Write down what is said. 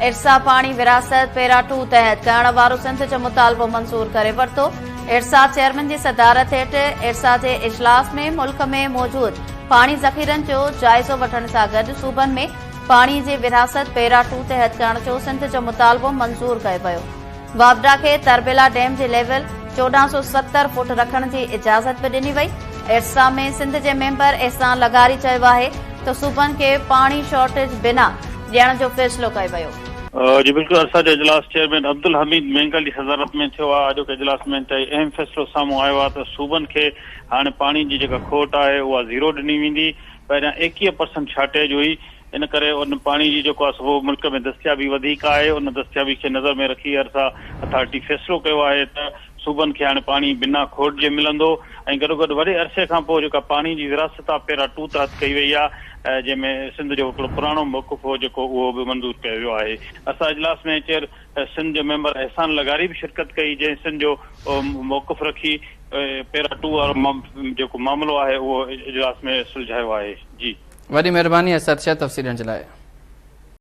IRSA پاڻي ورهاست پيرا ٽو تحت ڪرڻ وارو سنڌ جو مطالبو منظور ڪري ورتو. ارسا چيئرمين جي صدارت هيٺ ارسا جي اجلاس ۾ ملڪ ۾ موجود پاڻي ذخيرن جو جائزو وٺڻ سان گڏ صوبن ۾ پاڻي جي ورهاست پيرا ٽو تحت ڪرڻ جو سنڌ جو مطالبو منظور ڪيو ويو. واپڊا کي تربيلا ڊيم جي ليول 1470 فوٽ رکڻ جي اجازت به ڏني وئي. ارسا ۾ سنڌ جي ميمبر احسان لغاري چيو آهي ته صوبن کي پاڻي شارٽيج بنا ڏيڻ جو فيصلو ڪيو ويو. جي بلڪل ارسا جو اجلاس چيئرمين عبدالحميد مينگل جي صدارت ۾ ٿيو آهي. اڄوڪي اجلاس ۾ انتهائي اهم فيصلو سامهون آيو آهي ته صوبن کي هاڻي پاڻي جي جيڪا کوٽ آهي اها زيرو ڏني ويندي. پهريان 21 پرسنٽ شارٽيج هئي ان ڪري ان پاڻي جي جيڪو آهي سو ملڪ ۾ دستيابي وڌيڪ آهي ان دستيابي کي نظر ۾ رکي ارسا اٿارٽي فيصلو ڪيو آهي ته صوبن کي هاڻي پاڻي بنا کوٽ جي ملندو ۽ گڏوگڏ وڏي عرصي کان پوء جيڪا پاڻي جي ورهاست آ پيرا ٽو تحت ڪئي وئي آهي جنهن ۾ سنڌ جو هڪڙو پراڻو موقف هو جيڪو اهو به منظور ڪيو ويو آهي ارسا اجلاس ۾ چيئر سنڌ جو ميمبر احسان لغاري به شرڪت ڪئي جنهن سنڌ جو موقف رکي پيرا ٽو وارو جيڪو معاملو آهي اهو اجلاس ۾ سلجهايو آهي جي. وڏي مهرباني اسد شاهه تفصيل ڏيڻ جي لاء.